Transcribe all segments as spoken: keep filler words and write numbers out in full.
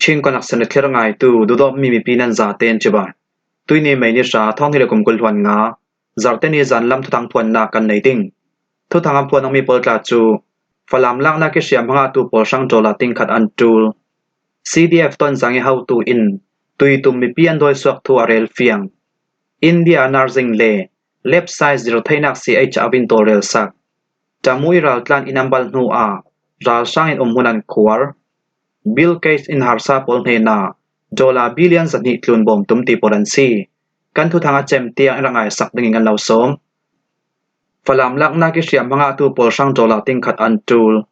Chin Connection a thlir ngaitu, dudawpmi mipi nan zaten cibai. Tuini May ni hra, thawng hnih le kum kul hluan nga, Zarte ni zan lam thuthang phuannak kan nei ding. Thuthang a phuan awmi pawl tla cu Falam laknak i hriam hmangahtu pawl hrang dollar tingkhat an ṭul. C D F Tonzang i hotu in Tuitum mipi an dawisuak thu a rel fiang. India a nar zing le left side zir theinak C H a vin tawlrelsak. Tamu i raltlan in an bal hnuah ralhrang in um hmun an khuar. Bill Gates in harsa pawl hnenah dollar billion zahnih tlun bawm tum ti pawl an si. Kan thuthang a cem tiang in rak ngaisak dingin kan lo sawm. Falam laknak i hriam hmangahtu pawl hrang dollar tingkhat an ṭul.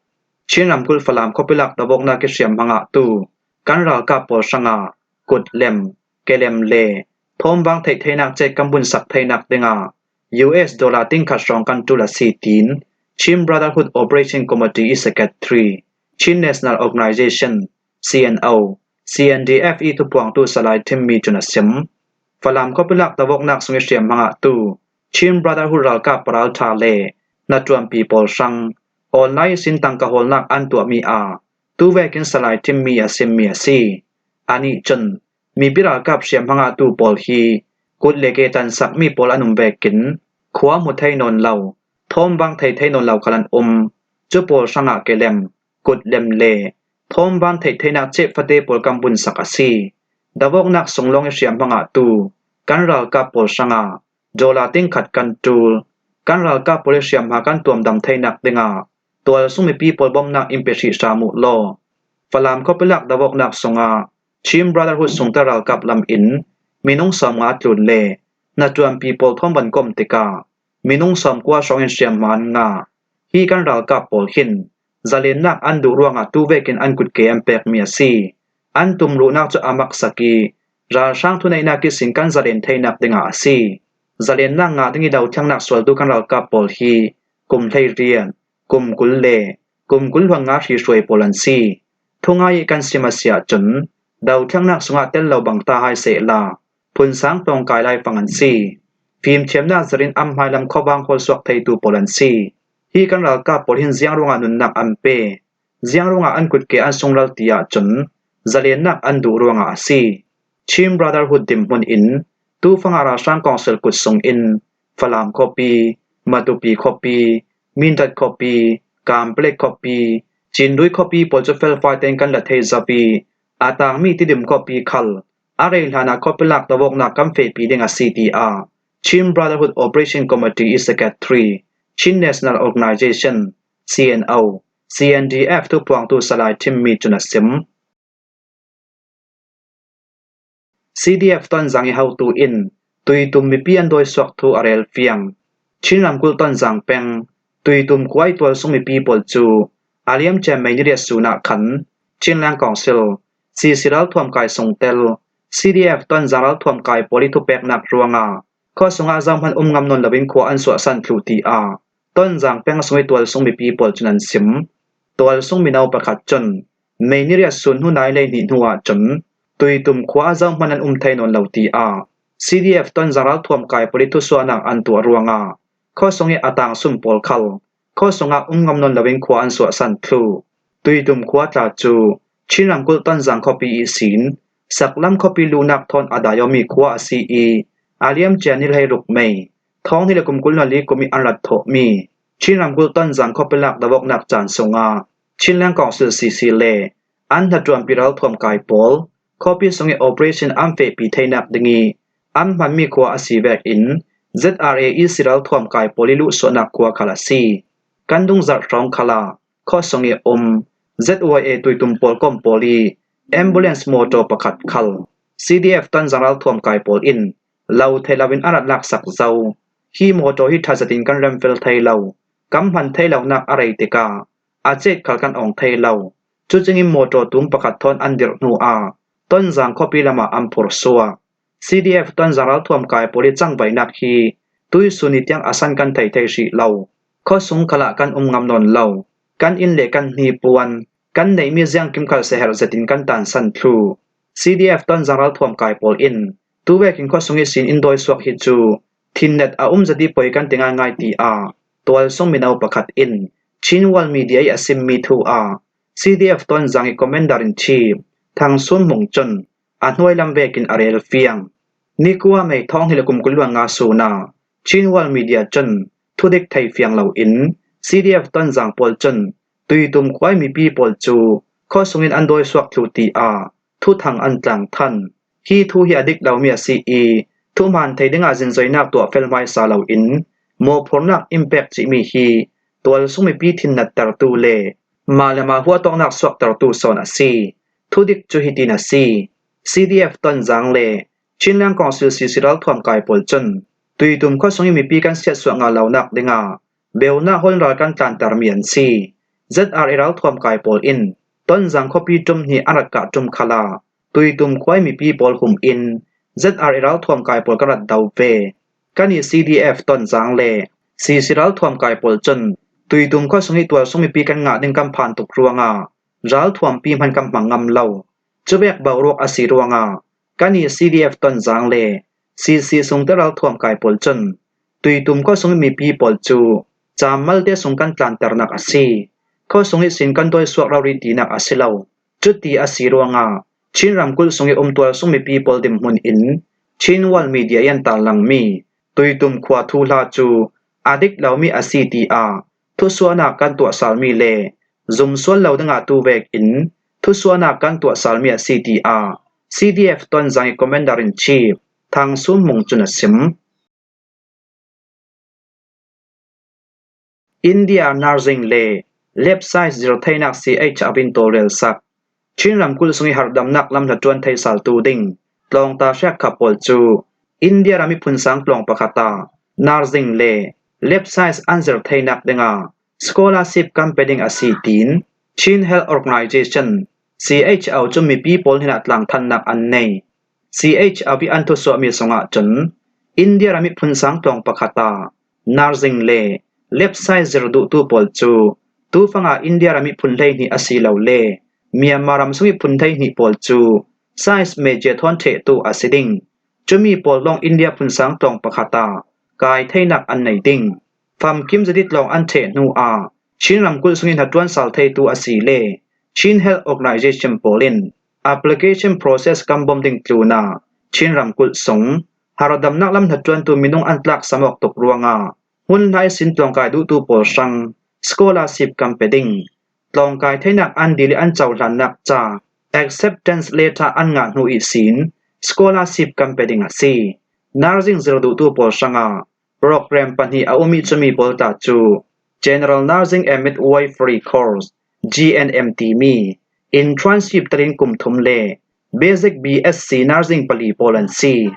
Chin ramkulh Falam khuapi lak davawknak i hriam hmangahtu kan ralkap pawl hrangah kut lem, ke lem le thawmvang theih theinak cet kan bunsak theinak dingah U S dollar tingkhat hrawng kan ṭul a si, tiin Chin Brotherhood Operation Committee i Secretary, Chin National Organization, C N O, C N D F i thuphuangtu Salai Thimmi cun a sim. Falam khuapi lak davawknak sung i hriam hmangahtu Chin Brotherhood ralkap paralṭha le hnaṭuanpi pawl hrang online ihsin tangka hawlnak an tuahmi ah tuvekin Salai Thimmi a simmi a si. Anih cun mipi ralkap hriam hmangahtu pawl hi kut le ke tansakmi pawl an um vekin khua hmu thei nawn lo, thawmvang thei thei nawn lo khal an um. Cu pawl hrangah ke lem, kut lem le thawmvang theih theinak cet fate pawl kan bunsak a si. Davawknak sung lawng i hriam hmangahtu kan ralkap pawl hrangah dollar tingkhat kan ṭul. Kan ralkap pawl i hriam hma kan tuamdam theinak dingah tualsung mipi pawl bawmhnak in pe hrih hram uh law. Falam khuapi lak davawknak sungah Chin Brotherhood sungtel ralkap lam in minung sawmnga tlun le hnaṭuanpi pawl thawm van kawm tikah minung sawmkua hrawngin hriam hma an ngah. Hi kan ralkap pawl hin zalennak an duh ruangah tuvekin an kutke an pekmi a si. An tumruhnak cu a maksak i ralhrang thuneihnak ihsin kan zalen theinak dingah a si. Zalennak ngah ding i dothlennak sualtu kan ralkap pawl hi kum hleiriat, kum kul le kum kul hluan nga hri hruai pawl an si. Thungai i kan sim a si ahcun dothlennak sungah tel lo bang ta hai sehla, phunsang tlawngkai laifang an si. Fimthiamnak zirin an hmailam khuavang hawlsuak theitu pawl an si. Hi kan ralkap pawl hin ziang ruangah nunnak an pe, ziang ruangah an kutke an sungral ti ahcun zalennak an duh ruangah a si. Chin Brotherhood dinhmun in tufangah ralhrang kawngsil kut sungin Falam khuapi, Matupi khuapi, Mindat khuapi, Kamplek khuapi, Cindui khuapi pawl cu felfai tein kan la thei zo i a tangmi Tidim khuapi khal a rei hlanah khuapi lak davawknak kan fehpi ding a si, tiah Chin Brotherhood Operation Committee i Secretary, Chin National Organization, C N O, C N D F thuphuangtu Salai Thimmi cun a sim. C D F Tonzang i hotu in Tuitum mipi an dawisuak thu a rel fiang. Chin ramkulh Tonzang peng Tuitum khua i tualsung mipi pawl cu a liamcia May ni riat sun ah khan Chinland Council, C C ralthuam kai sungtel, C D F Tonzang ralthuam kai pawl i thupeknak ruangah khuasungah zohman um ngam nawn loin khua an suahsan thluh, tiah Tonzang peng sung i tualsung mipi pawl cun an sim. Tualsung mino pakhat cun May ni riat sun hnu nai lei hnih hnu ahcun Tuitum khua ah zohman an um thei nawn lo, tiah C D F Tonzang ralthuam kai pawl i thusuahnak an tuah ruangah khuasung i a tang sum pawl khal khuasungah um ngam nawn loin khua an suahsan thluh. Tuitum khua tla cu Chin ramkulh Tonzang khuapi ihsin Saklam khuapi luhnak thawn a dai awmi khua a si i a liamcia ni hleiruk May, thawng hnih le kum kul hluan li kum i an rat thawhmi Chin ramkulh Tonzang khuapi lak davawknak caan sungah Chinland Council, C C le an hnaṭuanpi ralthuam kai pawl khuapi sung i operation an fehpi theinak ding i an hmanmi khua a si vekin Z R A E C ralthuam kai pawl i luhsuahnak khua khal a si. Kan dungzarh hrawng khal ah khuasung i um Z Y A Tuitum pawl kom pawl i ambulance motor pakhat khal C D F Tonzang ralthuam kai pawl in lo theih loin a rat laksak zo. Hi motor hi ṭha zetin kan remfel thei lo, kan hman thei lonak a rei tikah a cet khal kan awng thei lo. Cucingin motor tum pakhat thawn an dirh hnuah Tonzang khuapi lamah an phursuak. C D F Tonzang ralthuam kai pawl i cangvaihnak hi tuisun ni tiang a san kan thei thei hrih lo. Khuasung khalah kan um ngam nawn lo. Kan inn le kan hnipuan, kan neihmi ziangkim khal seherh zetin kan tansan thluh. C D F Tonzang ralthuam kai pawl in tuvekin khuasung ihsin in dawisuak hi cu thinnet a um zet i poi kan ti ngaingai, tiah tualsung mino pakhat in Chin World Media i a simmi thu ah C D F Tonzang i Commander in Chief Thang Sum Mung cun a hnuai lam vekin a rel fiang. Nikua May thawng hnih le kum kul le nga sun ah Chin World Media cun thudik thei fiang loin C D F Tonzang pawl cun Tuitum khua mipi pawl cu khuasung in an dawisuak thlu tiah thuthang an tlang than. Hi thu hi a dik lomi a si i, thuhmaan thei dingah zinzoinak tuah fel hmaisa loin mawhphurhnak in pek cihmi hi tualsung mipi thin nattertu le mah le mah huatawknak suaktertu sawn a si. Thudik cu hitin a si. C D F Tonzang le Chinland Council C C ralthuam kai pawl cun Tuitum khuasung i mipi kan siatsuah ngah lonak dingah beunak hawl in ral kan tlantermi an si. Z R A ralthuam kai pawl in Tonzang khuapi ṭum hnih an rat kah ṭum khal ah Tuitum khua i mipi pawl hum in Z R A ralthuam kai pawl kan rat do ve. Kan i C D F Tonzang le C C ralthuam kai pawl cun Tuitum khuasung i tualsung mipi kan ngah ding kan phan tuk ruangah ralthuampi hman kan hmang ngam lo. Cuvek boruak a si ruangah kan i C D F Tonzang le C C sungte ralthuam kai pawl cun Tuitum khuasung i mipi pawl cu cam malte sung kan tlanternak a si. Khuasung ihsin kan dawisuak rori tinak a si lo. Cuti a si ruangah Chin ramkulh sung i um tualsung mipi pawl dinhmun in Chin World Media i an tarlangmi Tuitum khua thuhla cu a dik lomi a si tiah thusuahnak kan tuahsalmi le zumsual lo dingah tu vekin thusuahnak kan tuahsalmi a si tiah C D F Tonzang i Commander in Chief Thang Sum Mung cun a sim. India narzing le lab size zir theinak C H R in tawlrelsak Chin ramkulh sung i harhdamnak lam hnaṭuan theisaltu ding tlawngta hriakkhap pawl cu India ram i phunsang tlawng pakhat ah narzing le lab size an zir theinak dingah scholarship kan pe ding a si, tiin Chin Health Organization, C H O, cu mipi pawl hnenah tlangthannak an nei. C H O i an thusuahmi sungah cun India ram i phunsang tlawng pakhat ah narzing le lab size zir duhtu pawl cu tufang ah India ram i phun hleihnih a si lo le Myanmar ram sung i phun hleihnih pawl cu size major thawn ṭhehtu a si ding. Cumi pawl lawng India phunsang tlawng pakhat ah kai theinak an nei ding. Famkim zati tlawng an ṭheh hnu ah Chin ramkulh sung i hnaṭuan sal theitu a si le Chin Health Organization pawl in application process kan bawm ding tlunah Chin ramkulh sung harhdamnak lam hnaṭuantu minung an tlak sam awk tuk ruangah hmun hla ihsin tlawngkai duhtu pawl hrang scholarship kan pe ding. Tlawngkai theinak an dil i an cohlannak ca acceptance letter an ngah hnu ihsin scholarship kan pe ding a si. Narzing zir duhtu pawl hrangah program pahnih a um i cumi pawl tla cu General Nursing and Midwifery Course, G N M timi, internship telin kum thum le basic B S C nursing pali pawl an si.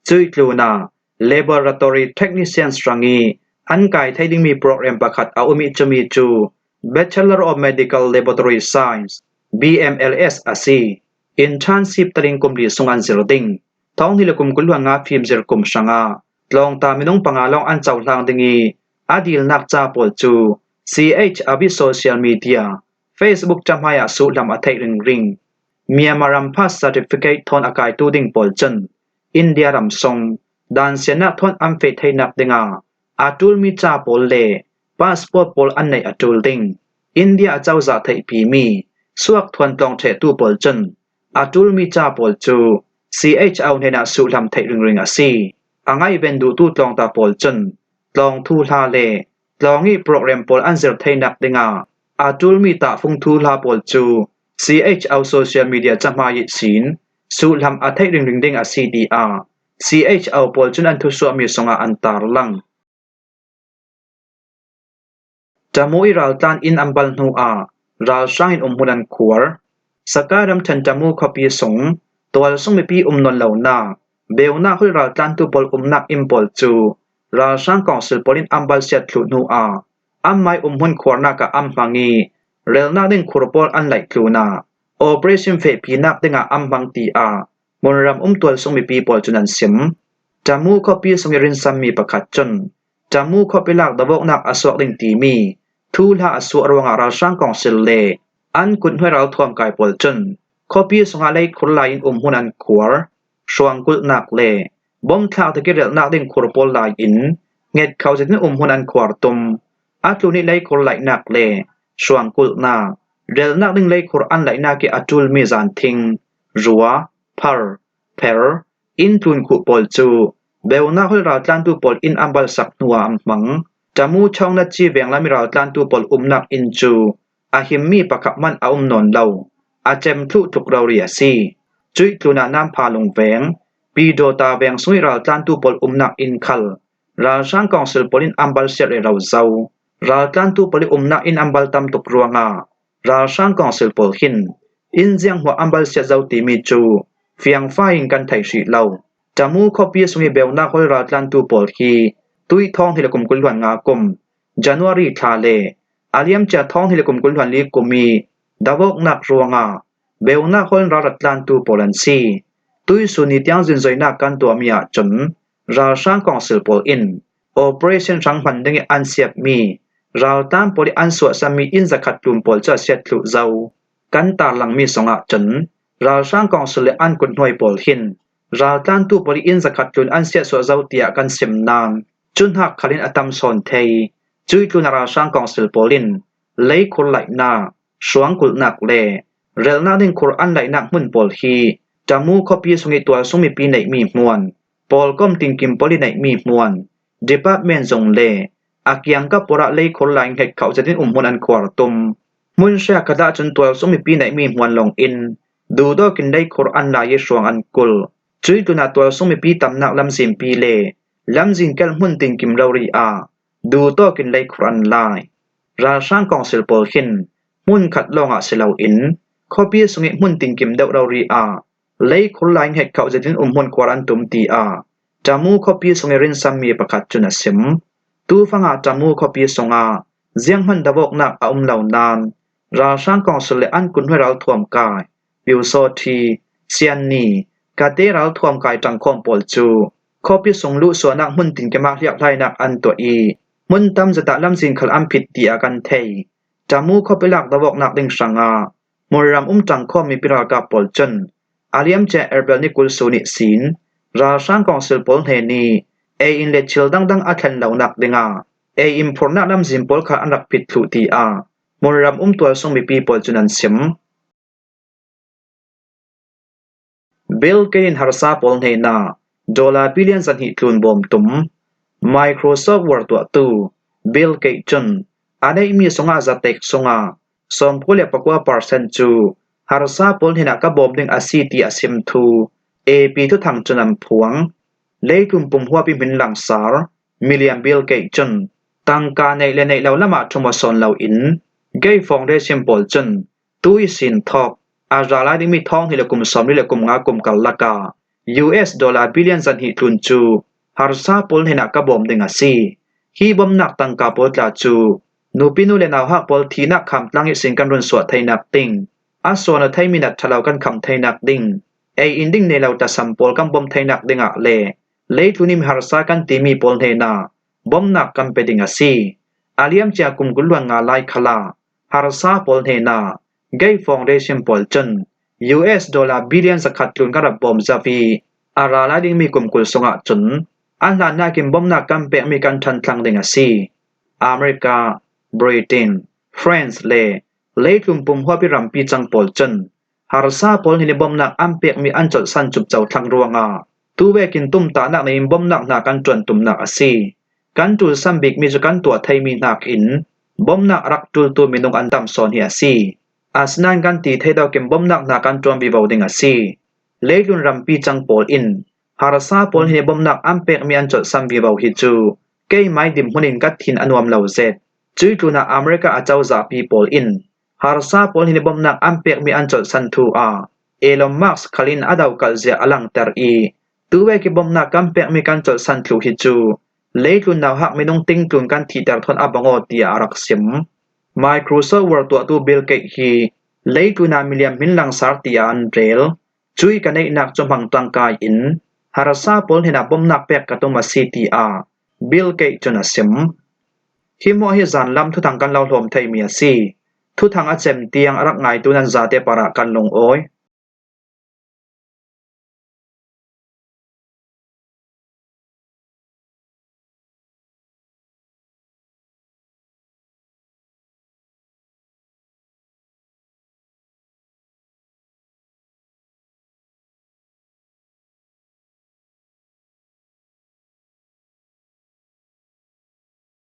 Cuih tlunah laboratory technicians hrang i an kai thei dingmi program pakhat a um i cumi cu Bachelor of Medical Laboratory Science, B M L S, a si. Internship telin kum li sung an zir ding. Thawng hnih le kum kul le nga fimzir kum hrangah tlawngta minung panga lawng an cohlang ding i a dilnak ca pawl cu C H R i social media, Facebook cahmai ah suhlam a theih ringring. Myanmar ram pass certificate thawn a kaitu ding pawl cun India ram sung dansiannak thawn an feh theinak dingah a ṭulmi ca pawl le passport pawl an neih a ṭul ding. India a cozah theihpimi suak thuan tlawng ṭhehtu pawl cun a ṭulmi ca pawl cu C H O hnenah suhlam theih ringring a si. A ngaihven duhtu tlawngta pawl cun tlawng thuhla le tlawng i program pawl an zir theinak dingah a ṭulmi tahfung thuhla pawl cu C H O social media cahmai ihsin suhlam a theih ringring ding a si, tiah C H O pawl cun an thusuahmi sungah an tarlang. Tamu i raltlan inn an bal hnu ah ralhrang in umhmun an khuar. Sakai ramṭhen Tamu khuapi sung tualsung mipi um nawn lonak, beunak holh raltlantu pawl umnak inn pawl cu ralhrang kawngsil pawl in an balsiat thluh hnu ah anmai umhmun khuarnak ah an hmang i relnak ding khur pawl an laih tlunah operation fehpinak dingah an hmang, tiah hmunram um tualsung mipi pawl cun an sim. Tamu khuapi sung i rinsanmi pakhat cun Tamu khuapi lak dovawknak a suak ding timi thuhla a suah ruangah ralhrang kawngsil le an kuthnuai ralthuam kai pawl cun khuapi sungah leikhur lai in umhmun an khuar. Hruangkulhnak le bomthlak dik i relnak ding khur pawl lai in ngetkho zetin umhmun an khuar tum. A tlun i leikhur laihnak le hruangkulhnak, relnak ding leikhur an laihnak i a ṭulmi zanthing Rua, Phar, Pher, inn tlun khuh pawl cu beunak hol raltlantu pawl in an balsak hnuah an hmang. Tamu Chawngnachi veng lam i raltlantu pawl umnak inn cu a himmi pakhat hmanh a um nawn lo, a cem thluh tluk rori a si. Cuih tlunah Nampha lungveng, Pidawta veng sung i raltlantu pawl umnak inn khal ralhrang kawngsil pawl in an balsiat rero zo. Raltlantu pawl i umnak inn an bal tam tuk ruangah ralhrang kawngsil pawl hin inn ziang hmuah an balsiat zo timi cu fiangfa in kan thei hrih lo. Tamu khuapi sung i beunak hol raltlantu pawl hi tuih thawng hnih le kum kul hluan nga kum January thla le a liamcia thawng hnih le kum kul hluan li kum i davawknak ruangah beunak hol in ralrat tlantu pawl an si. Tuisun ni tiang zinzoinak kan tuahmi ahcun ralhrang kawngsil pawl in operation hrang hman ding i an siatmi raltlan pawl i an suahsanmi inn zakhat tlun pawl cu a siat thluh zo. Kan tarlangmi sungah cun ralhrang kawngsil le an kuthnuai pawl hin raltlantu pawl i inn zakhat tlun an siat suah zo tiah kan sim nain cun hnak khal in a tam sawn thei. Cuih tlunah ralhrang kawngsil pawl in leikhur laihnak, hruang kulhnak le relhnak ding khur an laihnak hmun pawl hi Tamu khuapi sung i tualsung mipi neihmi hmuan, pawlkom tinkim pawl i neihmi hmuan, department zung le a kiangkap pawl ah leikhur lai hnget khauh zetin umhmun an khuar tum. Hmun hriak khat ahcun tualsung mipi neihmi hmuan lawng in duhdawk in leikhur an lai i hruang an kulh. Cuih tlunah tualsung mipi tamnak lamzinpi le lamzin kelh hmun tinkim rori ah duhtawk in leikhur an lai. Ralhrang kawngsil pawl hin hmun khat lawngah si loin khuapi sung i hmun tinkim deuh rori ah leikhur lai hnget khauh zetin umhmun khuar an tum, tiah Tamu khuapi sung i rinsanmi pakhat cun a sim. Tufangah Tamu khuapi sungah zianghman davawknak a um lo nain ralhrang kawngsil le an kuthnuai ralthuam kai, Pyusawṭhi, Sianni, Kate ralthuam kai ṭangkhawm pawl cu khuapi sung luhsuahnak hmun tinkim ah hliakhlainak an tuah i hmun tam zet ah lamzin khal an phit tiah kan thei. Tamu khuapi lak davawknak ding hrangah hmunram um ṭangkhawm mipi ralkap pawl cun a liamcia April ni kul sun ihsin ralhrang kawngsil pawl hnen i ei in le thil dangdang a thlen lonak dingah ei in phurhnak lamzin pawl khal an rak phit thluh tiah hmunram um tualsung mipi pawl cun an sim. Bill Gates in harsa pawl hnenah dollar billion zahnih tlun bawm tum. Microsoft Word tuahtu Bill Gates cun a neihmi sungah zatek sungah sawmkua le pakua percent cu harsa pawl hnenah ka bawm ding a si ti a sim thu A P thuthang cun an phuang. Leitlun pumhuap i hmin langsar milian Bill Gates cun tangka neih le neih lo lamah ṭhum aw sawn loin Gates Foundation pawl cun tu ihsin thawk a ra lai dingmi thawng hnih le kum sawmli le kum nga kum karlak ah U S dollar billion zahnih tlun cu harsa pawl hnenah ka bawm ding a si. Hi bawmhnak tangka pawl tla cu nupinu le nauhak pawl thihnak khamtlang ihsin kan run suah theinak ding, a suan aw theimi nat ṭhalo kan khamh theinak ding, ei in ding nei lo tlasam pawl kan bawm theinak dingah le leitlun i mi harsa kan timi pawl hnenah bawmhnak kan pe ding a si. A liamcia kum kul hluan nga lai khalah harsa pawl hnenah Gates Foundation pawl cun U S dollar billion zakhat tlun kan rak bawm zo i a ra lai dingmi kum kul sungah cun a hlannak in bawmhnak kan pekmi kan ṭhan thlang ding a si. America, Britain, France le leitlun pumhuap i rampi cang pawl cun harsa pawl hnen i bawmhnak an pekmi an colhsan cupco thlang ruangah tu vekin tumtahnak nei in bawmhnak hna kan ṭuan tumnak a si. Kan ṭulsan bikmi cu kan tuah theimi hnakin bawmhnak a rak ṭultu minung an tam sawn hi a si. Asinain kan ti thei dawkin bawmhnak hna kan ṭuan vivo ding a si. Leitlun rampi cang pawl in harsa pawl hnen i bawmhnak an pekmi an colhsan vivo hi cu keimai dinhmun in ka thin a nuam lo zet. Cuih tlunah America a cozahpi pawl in harsa pawl hnen i bawmhnak an pekmi an colhsan thu ah Elon Musk khal in a dokalh zia a langter i tu vek i bawmhnak kan pekmi kan colhsan thluh hi cu leitlun nauhak minung tingtlun kan thihter thawn a bang aw tiah a rak sim. Microsoft Word tuahtu Bill Gates hi leitlun ah milian hmin langsar tiah an rel. Cuih ka neihnak cu hmang ṭangka in harsa pawl hnenah bawmhnak pek ka tum a si tiah Bill Gates cun a sim. Hi hmuah hi zanlam thuthang kan lo hlawm theimi a si. Thuthang a cem tiang a rak ngaitu nan zate parah kan lungawi.